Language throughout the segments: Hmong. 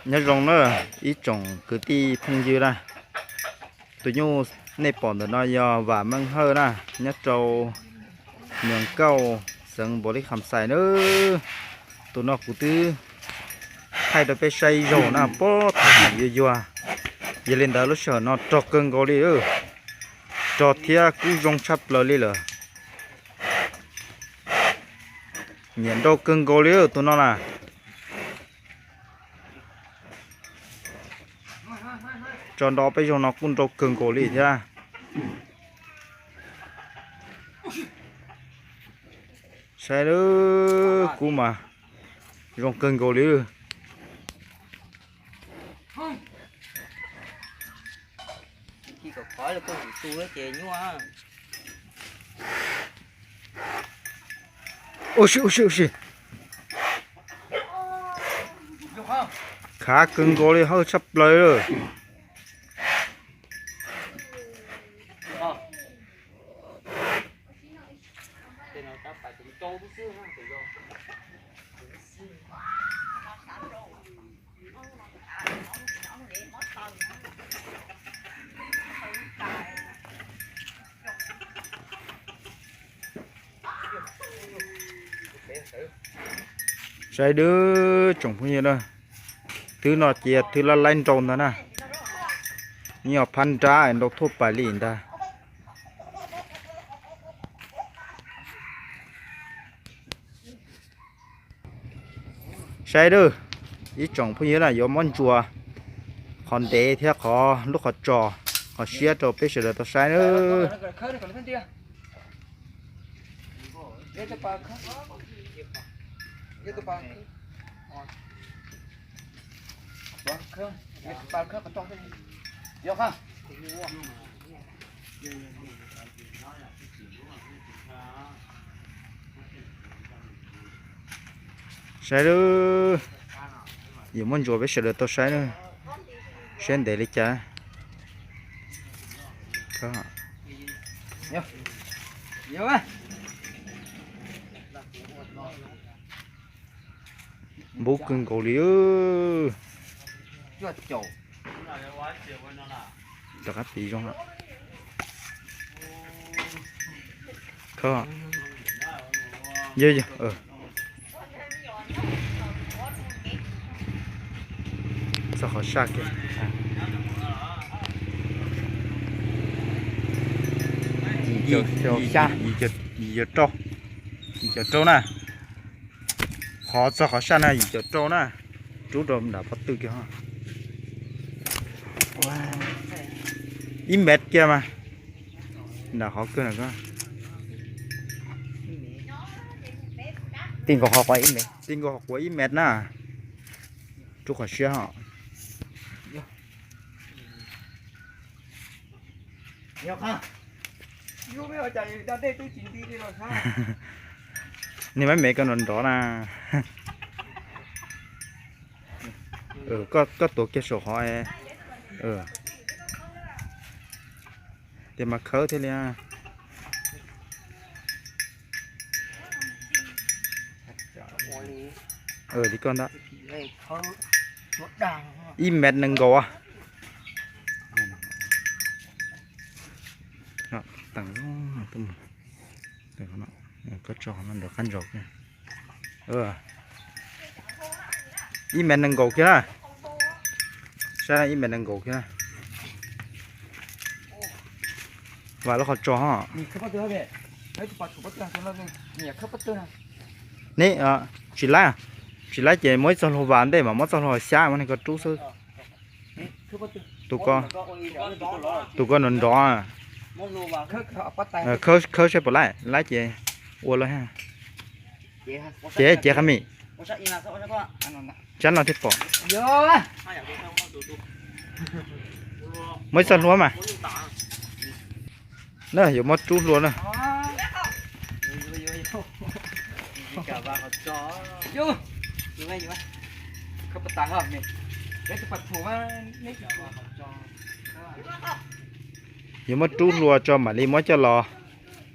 Nyob zoo na, ib tsoom kwv tij phooj ywg na, tus nyuj nej pom ntawm no yog Vam Meej Hawj na, nyob rau Nyoos Kauj, xeev Npaus Lis Kham Xais na. Tus no kuv twb thaij rau peb saib ib zaug na, pob thaum yuag yuag. Yog li ntawd lub sij hawm no rog kawg nkaus li, rog thiab kub zoo tshaj plaws li lawm. Nyiam nrau kawg nkaus li tus no na. Tso nto peb zaug no kuj nrau kawg nkaus li thiab. Saib lawm, kub mas zoo kawg nkaus li. Ua si, ua si, ua si. Khav kawg nkaus li, hawj tshaj plaws lawm. Saib dwb tsoom phooj ywg na, twb no ces twb lab laib nrau ntag na, nyob phab nrab nrau thuaj pais li ntag. Saib dwb, ib tsoom phooj ywg na, yuav muab ntsuas qhov ntev thiab qhov lub qhov tsos, qhov siab rau peb sawv daws tau saib na. Saib lub, yuav muab ntsuas peb sawv daws tau saib na, saib ntev li cas. Npub kawg nkaus li. Rov qab tiv zoo. Txog qhov saj kiag. Yim caum rau, yim caum rau na. Qhov txog qhov saj na yim caum rau na. Rub rau nram pob tw kiag. Ib mev kiag mas. Nram qhov kawg na. Ti nkaus qhov quav ib mev, ti nkaus qhov quav ib mev na. Rub qhov siab hos. Niag mab mev koj nrov nrov na. Koj tuav kiag saum qhov. Tes mas khawb thiaj li. Li koj ntag. Ib mev nees nkaum. Koj tso qhov no nrov qab ntsaus. Ib mev nees nkaum kiag na. Saib ib mev nees nkaum kiag na. Vam lub qhov tsos ho. Neb tsis laib, tsis laib ces muab ib txoj hlua vas ntej mas muab txoj hlua xyab muab neeg ko rub xwb. Tus ko, tus ko nrov nrov. Khawb saib puas laib, laib ces ua lawm. Ces ces qha mi, tsab no thiaj pom. Muab ib txoj hlua mas. Na yuav muab rub hlua na. Yuav muab rub hlua tso mam li muab coj los,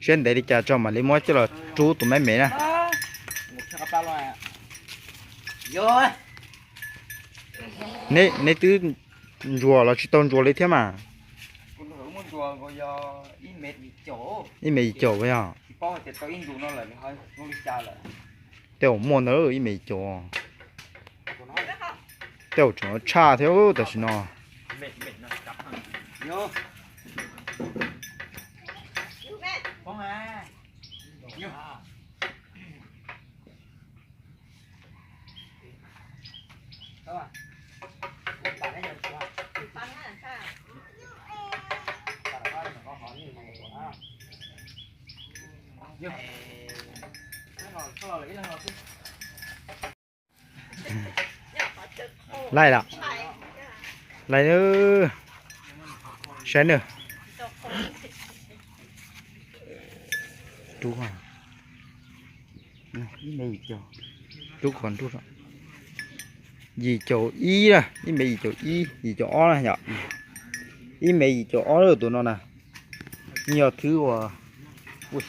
siab ntev li cas tso mam li muab coj los rub tus mab mev na. Yog, Neb, neb twb ntsuas los tsis tau ntsuas li thiab mas? Ib mev yim caum yog? Tej zaum muaj ntawd ib mev yim caum. Tej zaum tseem tshaj thiab tam sim no. Laij lawm. Laij, saib na. Rub, rub, yim caum ib na, ib mev yim caum ib, yim caum ob na yom. Ib mev yim caum ob tus no na. Yog thwb uas,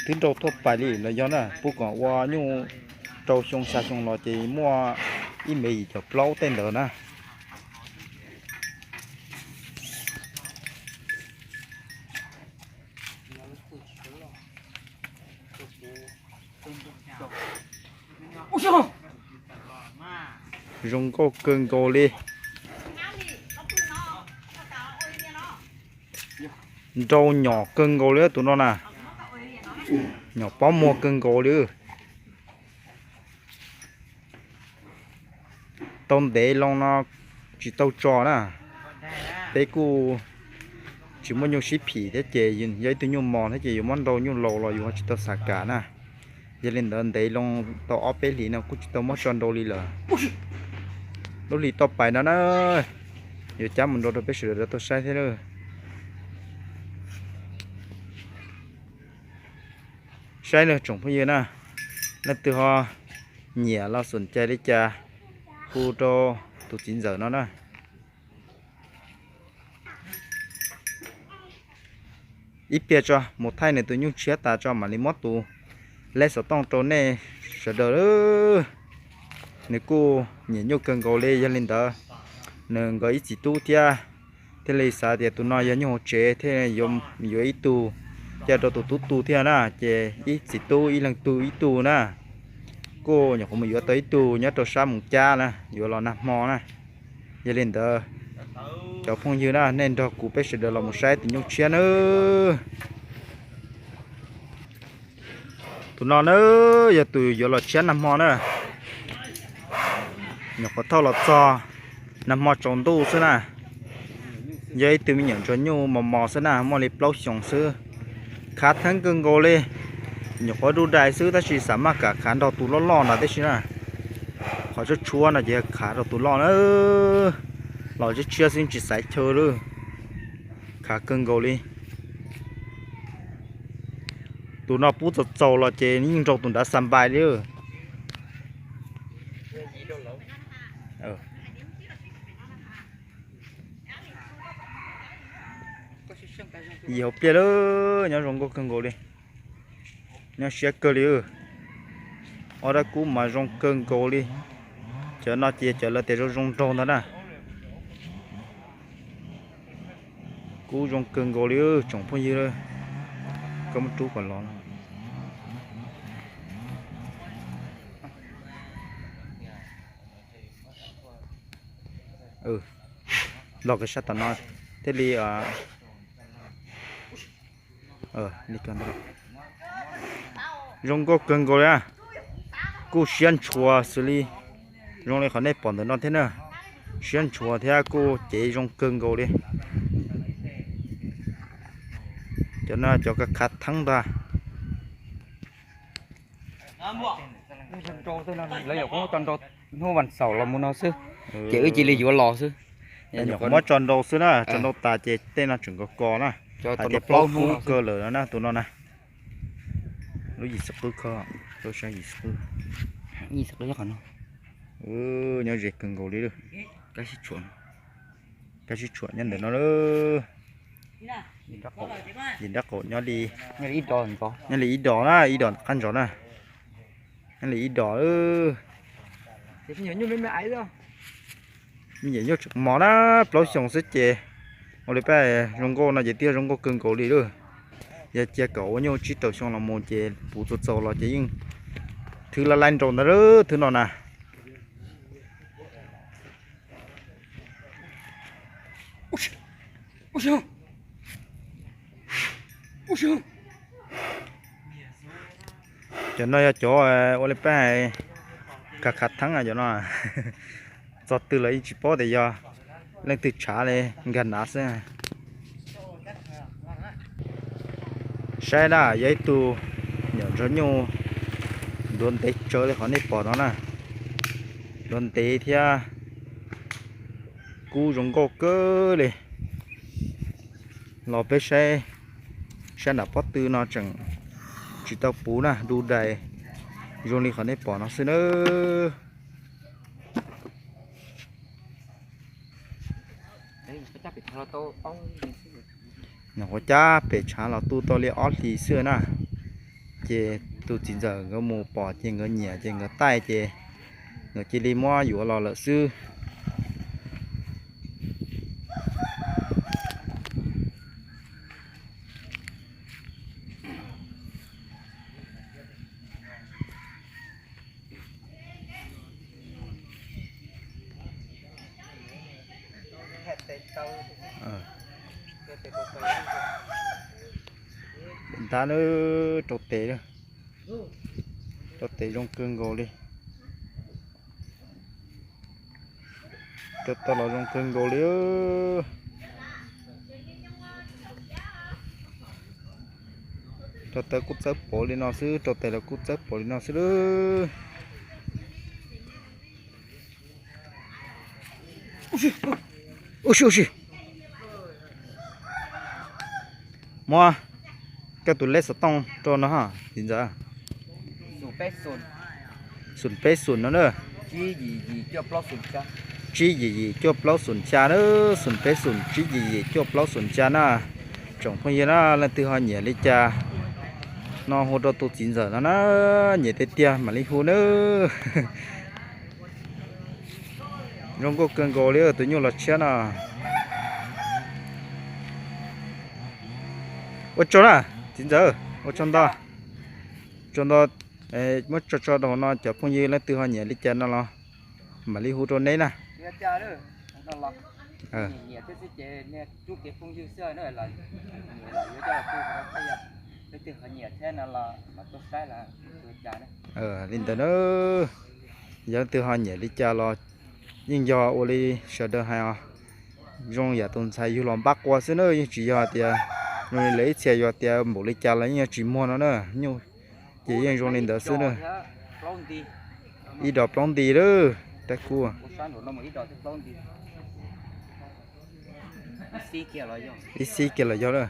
thwb nrau thuaj pais li los yog na, puag kom ua nyuj rau xyoo xya xyoo los ces muaj ib mev yim caum plaub tej ntawd na. Zoo nkauj kawg nkaus li. Nrau nyom kawg nkaus li tus no na. Nyom pob muag kawg nkaus li. Tau ntev loo no tsis tau tso na. Peb kuj tsis muaj nyuj sib phim thiab ces yog ib tug nyuj mos thiab ces yuav muab nrau nyuj laus los yus ho tsis tau xav kam na. Yog li ntawd ntev loo tau ob peb hlis no kuj tsis tau muab tso nrau li lawm. Lub hlis toj pais no na, yuav cab mus nrau rau peb sawv daws tau saib thiab na. Saib nawb tsoom phooj ywg na, leej twg ho nyiam los xom cai li cas hu rau tus txiv ntxawm no na. Ib pliag tso mus thaij nws tus nyuj tshiab tas tso mam li muab tus lej xov tooj rau nej sawv daws. Nws kuj nyiam nyuj kawg nkaus li, yog li ntawd nws nkawd ib txiv tub thiab, thiaj li xav tias tus no yog nyuj hauv tsev thiaj yuav ib tug coj rau tus tub tu thiab na, ces ib txiv tub ib leeg tu ib tug na. Kuj nyuam qhuav mus yuav tau ib tug nyob rau sab Moos Cab na, yuav los nag hmo na. Yog li ntawd, cov phooj ywg na, nej nrog kuv peb sawv daws los mus saib tus nyuj tshiab na. Tus no na, yog tus yuav los tshiab nag hmo na. Nyuam qhuav thauj los txog nag hmo tsaus ntuj xwb na. Yog ib tug me nyuam ntsuag nyuj mos mos xwb na, muaj li plaub xyoos xwb. Khav theeb kawg nkaus li. Nyuam qhuav dub dais xwb tab sis xam maj kam khav nrog tus loj loj ntawd tib si na. Qhov tshuab tshuab no ces khav nrog tus loj na. Los tshiab tshiab xwb tsis xaiv chaw li. Khav kawg nkaus li. Tus no pub txaus txaus los ces yeej nrog tus nrad xa npais li. Yim hauv pliaj lawm, nyob zoo nkauj kawg nkaus li. Nyob siab kawg li. Ob dab kub mas zoo kawg nkaus li. Cov no ces cov lawv tias zoo zoo nraug ntag na. Kub zoo kawg nkaus li tsoom phooj ywg. Koj muab rub kom los. Los kiag sab tom no thiaj li. Zoo nkauj kawg nkaus li. Kuj siab ntshua xws li zoo li qhov nej pom ntawm no thiab na. Siab ntshua thiab kuj cev zoo kawg nkaus li. Cov no cov khav khav theeb ntag. Lawv nyuam qhuav muab tso nrau hnub vas xaum los mus no xwb, ces wb cia li yuav los xwb. Nyuam qhuav muab tso nrau xwb na, tso nrau tas ces tej no tseem kos kos na. Hais tias plaub kub kawg lawm na tus no na. Lub yim xwb qwb kho, rau sab yim xwb qwb. Nyob ze kawg nkaus li lawm. Kab sib tshuam nyob ntawm no lawm. Yim nrab qaum nyob li, nyob li ib dos na, ib dos qab ntsos na. Nyob li ib dos. Me nyuam nyuj tseem mos na, plaub xyoos xwb ces ua li peb zoo nkauj no ces twb yog zoo nkauj kawg nkaus li lawm. Yog cia kom ua nyuj tsib rau xyoo los mus ces puv txaus txaus los ces yeej thwb laj laib nraus ntawd lawm thwb no na. Cov no yog cov ua li peb hais khav khav theeb cov no. Txog twg los yeej tsis paub tias yog leej twg tshav li, nkag nav xwb. Saib na, yog ib tug nyuam ntsuag nyuj ntuav ntev tsawv li qhov nej pom no na. Ntuav ntev thiab kub zoo nkauj kawg li. Los peb saib, saib nram pob tw no tseem tsis tau puv na, du dais zoo li qhov nej pom no xwb nawb. Nyuam qhuav cab pem tshav los tu tau li ob hlis xwb na, ces tus txiv ntxawm nkawd mus pom ces nkawd nyiam ces nkawd taij ces nkawd cia li muab yuav los lawm xwb. Ntab na, rau tes, rau tes zoo kawg nkaus li. Rau tau los zoo kawg nkaus li. Rau tawv kuj txawb pov li no xwb, rau tes los kuj txawb pov li no xwb lawm. Ub si, ub si. Muab koj tus lej xov tooj rau no, txiv ntxawm. Xoom peb xoom no na. Tsib yim yim cuaj plaub xoom xya na, xoom peb xoom tsib yim yim cuaj plaub xoom xya na. Tsoom phooj ywg na, leej twg ho nyiam li cas no hu rau tus txiv ntxawm no na, nyiam tiag tiag mam li hu na. Zoo nkauj kawg nkaus li tus nyuj los tshiab no. Ua tsaug na, txiv ntxawm, ua tsaug ntau. Tsaug ntau, muab tso tso rau hauv no cov phooj ywg leej twg ho nyiam li cas no los mam li hu rau neb na. Li ntawd na, yog leej twg ho nyiam li cas los yeej yog ua li sawv daws hais os, zoo yam tus ntxhais yug los npab qua xwb na, yeej tsis yog tias zoo li lawv ib txhia yog tias npaum li cas los yeej yog tsis muag no na, nyuj ces yeej zoo li ntawd xwb na. Ib dos plaub nti lawm, tab kub ib xib kiag los yog lawm.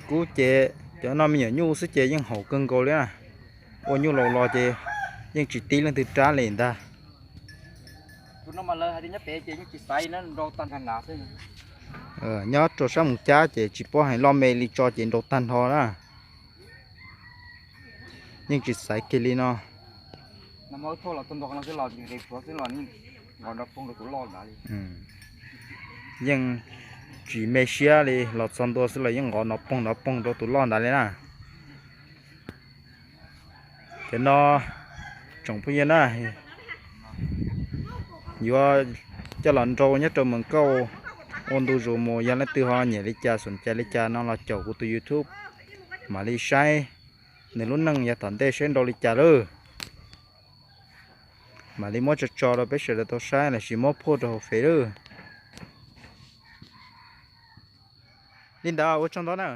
Kub ces cov no me nyuam nyuj xwb ces yeej haum kawg nkaus li na. Ua nyuj laus los ces yeej tsis tib leej twg rab li ntag. Nyob rau sab Moos Cab ces tsis paub hais loj me li tso ces nrau tag nrho na. Yeej tsis xaiv kiag li no. Yeej tsis me siab li, los txog ntua xwb los yeej nqov nov poog nov poog rau tus loj ntawd li na. Cov no tsoom phooj ywg na, yuav coj los nrau nyob rau Moos Kauj ua ntu zus mus, yog leej twg ho nyiam li cas xoom cai li cas no los caum kuv tus YouTube mam li saib nws lub neej yav tom ntej saib nrau li cas lawm. Mam li muab tso tso rau peb sawv daws tau saib lossis muab phoj rau hauv fej lawm. Li ntawd ua tsaug ntau na.